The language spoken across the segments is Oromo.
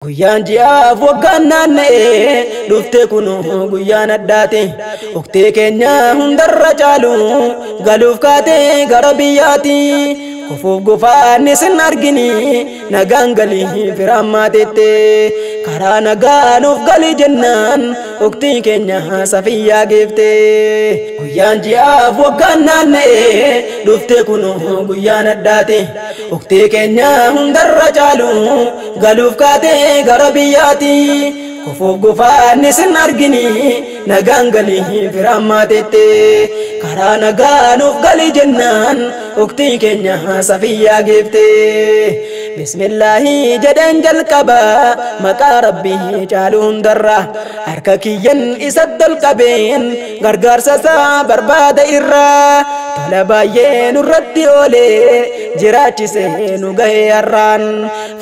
Guyyaan ji'aaf waggaan naanna'ee dhuftee kunoo guyyaan addaate. Uktee keenya hundarra caalu galuuf kaatee gara biyyaati. Kufuuf gufaanni sin argini nagaan galii firaan maateette. Karaa nagaa nuuf galii jennaan uktii keenya safiyyaa geefte. Guyyaan ji'aaf waggaan naanna'ee dhuftee kunoo guyyaan addaate. Uktee keenya hundarra caalu galuuf kaatee gara biyyaati. Kufuuf gufaanni sin argini nagaan galii firaan maateette. Karaa nagaa nuuf galii jennaan uktii keenya safiyyaa geefte. Bismillaahi jedheen jalqaba maqaa rabbii caalu hundarra. Harka kiyyan isa dolqabeen gargaarsa isaa barbaada irraa. Tola baay'ee nurratti oolee jiraachise nu gahee har'aan.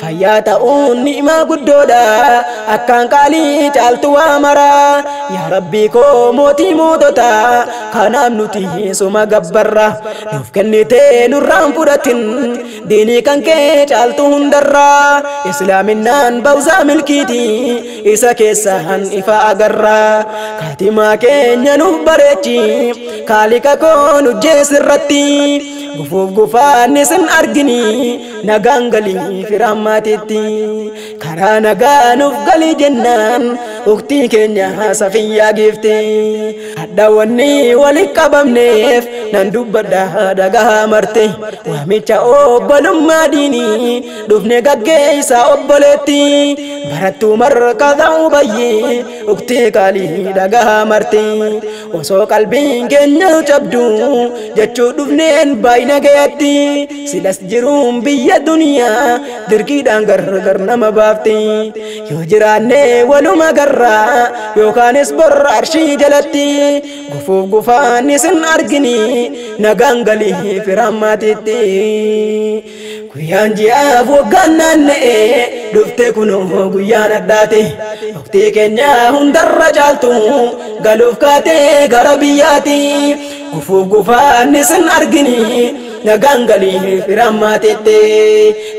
Fayyaa ta'uun ni'maa guddoodha akkaan qaalii caaltu waa mara. Yaa rabbii koo mootii moototaa kanaaf nuti suma gabbarra. Nuuf kennitee nurraan fudhatin diinii kan kee caaltu hundarra. Islaaminaan bawsaa milkiiti isa keessaan ifa agarra. Kaatimaa keenya nuuf bareechi kaalika koo nu jeesirratti. Gufuuf gufaanni sin argini nagaan galii firaan maatiitti. Karaa nagaa nuuf galii jennaan uktii keenya safiyyaa giifti. Hadhaawwanni walitti qabamneef nan dubbadha dhagaa marte. Waamicha obbolummaa diinii dhufne gaggeessa obboleetti. Barattuu marqaa bayyee uktii qaalii dhagaa marte. Osoo qalbiin keenya cabdu jechuu dhufneen baay'ina gayatti. Silas jiruun biyya duniyaa dirqiidhaan gargar nama baafti. Yoo jiraanne waluma garraa yookaanis borra arshii jalatti. Gufuuf gufaanni sin argini nagaan galii firaan maatiitti. Guyyaan ji'aaf waggaan naanna'ee dhuftee kunoo guyyaan addaate. Waqtii keenya hundarra caaltu galuuf kaatee gara biyyaati. Gufuuf gufaanni sin argini nagaan galii firaan maateette.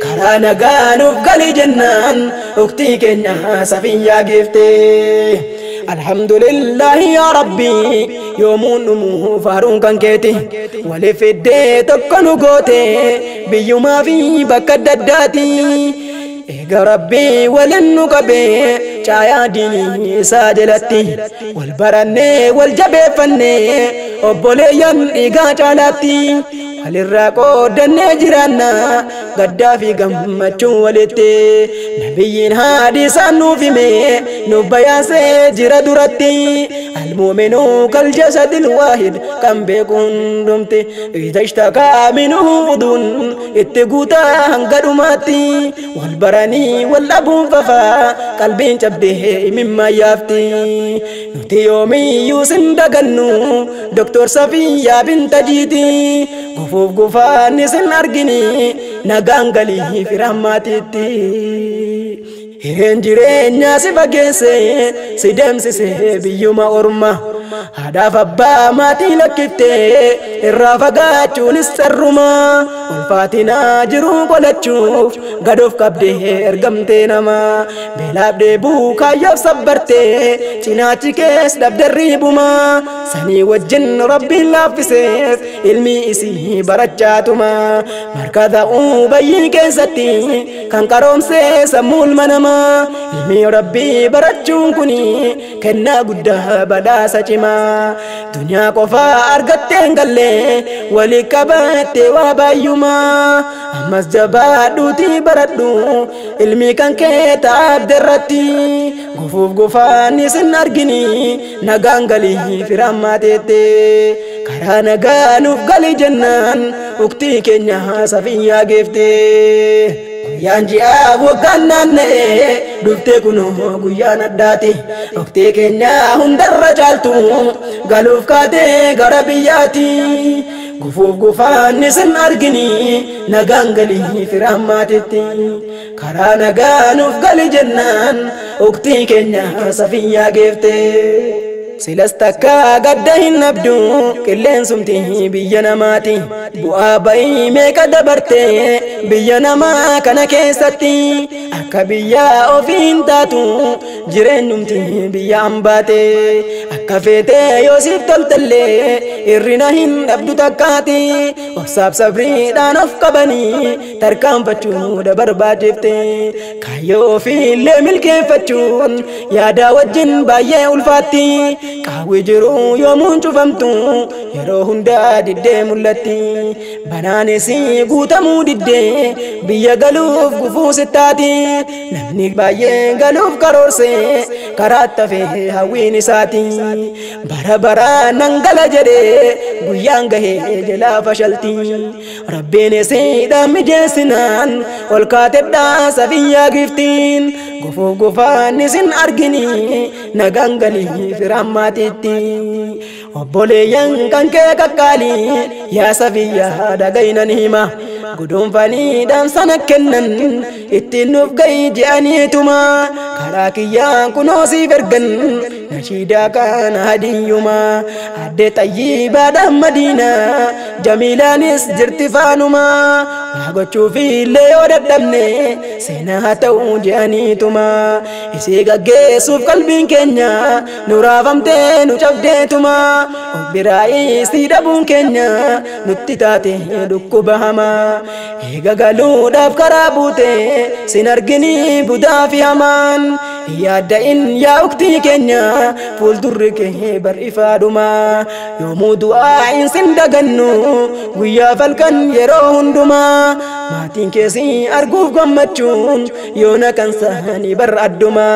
Karaa nagaa nuuf galii jennaan waqtii keenya safiyyaa geefte. Alhamdulillahi yaa Rabbi yoomuun dhumuu faaruun kan keeti. Waliif fiddee tokko nu goote biyyumaa fi bakka adda addaati. Eega Rabbi waliin nu qabee caayaa diinii isaa jalatti. Wal barannee wal jabeeffannee obboleeyyan dhiigaa caalaatti. Walirraa qoodannee jiraanna gaddaa fi gammachuun walitti. Nabiyyiin hadiisaan nuuf hime nuuf bayaasee jira duratti. Almuuminuu kaljasadil waahid kan beeku hundumti. Idha ishtakaa minhu uduun itti guutaa hanga dhumaatti. Wal baranii wal dhabuun fafaa qalbiin cabdee imimmaan yaafti. Nuti yoomiyyuu sin dagannu Doktor Safiyyaa binta Jiiti. Gufuuf gufaanni sin argini nagaan galii firaan maatiitti. Hireen jireenyaa si fageesse si deemsise biyyuma orma. Haadhaaf abbaa maatii lakkiftee irraa fagaachuunis sarruma. Ulfaatinaa jiruu qolachuuf gadoof qabdee ergamtee nama. Beelaaf dheebuu kaayyoof sabbartee cinaachi kees dhabdarrii buma. Sanii wajjin rabbiin laaffiseef ilmi isii barachaatuma. Marka ta'uu bayyii keessatti kan qaroomsee sammuu ilma namaa. Ilmi rabbii barachuun kuni kennaa guddaa badhaasa cimaa. Duniyaa qofaa argattee hin galle walii qabattee waa baay'umaa. Ammas jabaadhuutii baradhu ilmi kan kee taabde irratti. Gufuuf gufaanni sin argini nagaan galii firaan maateette. Karaa nagaa nuuf galii jennaan uktii keenya safiyyaa geefte. Guyyaan ji'aaf waggaan naanna'ee dhuftee kunoo guyyaan addaate. Waqtii keenya hundarra caaltu galuuf kaatee gara biyyaati. Gufuuf gufaanni sin argini nagaan galii firaan maatitti. Karaa nagaa nuuf gali jennaan waqtii keenya safiyyaa geefte. Silas takka gadda hin dhabdu qilleensumti biyya namaati. Bu'aa bayii meeqa dabarte biyya namaa kana keessatti, akka biyya ofii hin taatu jireenyumti biyya hambaate. Akka feete yoo siif toltellee hirrina hin dhabdu takkaati. Obsaaf sabriidhaan of qabanii tarkaanfachuu barbaachifte. Kaayyoo ofiillee milkeeffachuun yaada wajjin baay'ee ulfaatti. Qaawwi jiru yoomuun cufamtu yeroo hundaa diddee mul'atti. Banaanis guutamuu diddee biyya galuuf gufuu sittaati. Namni baay'ee galuuf karoorse karaa tafee hawwiin isaati. Bara bara nan gala jedhee guyyaan gahee jalaa fashalti. Rabbiin isiidhaan mijeessinaan ol kaatedhaa Safiyyaa giftiin. Gufuuf gufaan isin argini nagaan galii firaan maatiitti. Obboleeyyan kan kee qaqqaalii yaa Safiyyaa dhagaynan hima. Guduunfanii dhaamsana kennan ittiin nuuf gahi je'aniituma. Karaa kiyyaan kunoo siif ergan nashiidaa kana hadiyyuma. Addee Xayyibaadhaan Madiinaa Jamiilaanis jirti faanuma. Waa gochuufillee yoo dadhabne seenaa haa ta'u je'aniituma. Isii gaggeessuuf qalbiin keenya nu raafamtee nu cabdeetuma. Of biraa isii dhabuun keenya nutti taate dhukkuba hamaa. Eega galuudhaaf karaa buute sin argini budaa fi hamaan. Yaadda'in yaa uktii keenya fuuldurri kee bar ifaadhuma. Yoomuu du'aa sin dagannu guyyaa falkan yeroo hundumaa. Maatiin keessi arguuf gammachuun yoona kan saanii bar adduma.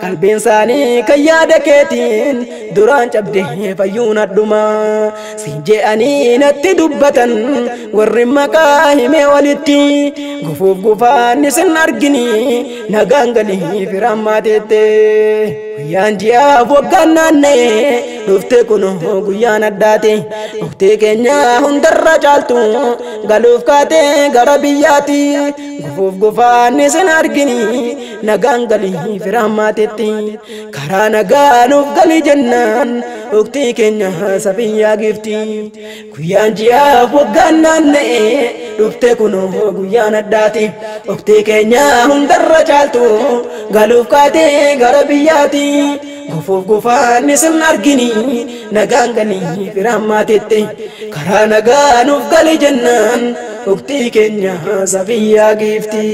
Qalbiin isaanii kan yaada keetiin duraan cabdee fayyuun adduma. Siin je'anii natti dubbatan warri maqaa himee walitti. Gufuuf gufaan isin argini nagaan galii firaan maateette. Guyyaan ji'aaf waggaan naanna'ee dhufte kunoo guyyaan addaate. Uktee keenya hundarra caaltu galuuf kaatee gara biyyaati. Gufuuf gufaan isin argini nagaan galii firaan maatetti. Karaa nagaa nuuf galii jennaan uktii keenya Safiyyaa gifti. Guyyaan ji'aaf waggaan naanna'ee dhufte kunoo guyyaan addaati. Uktii keenya hundarra caaltu galuuf kaatee gara biyyaati. Gufuuf gufaan isin argini nagaan galii firaan maatetti. Karaa nagaa nuuf galii jennaan uktii keenya Safiyyaa gifti.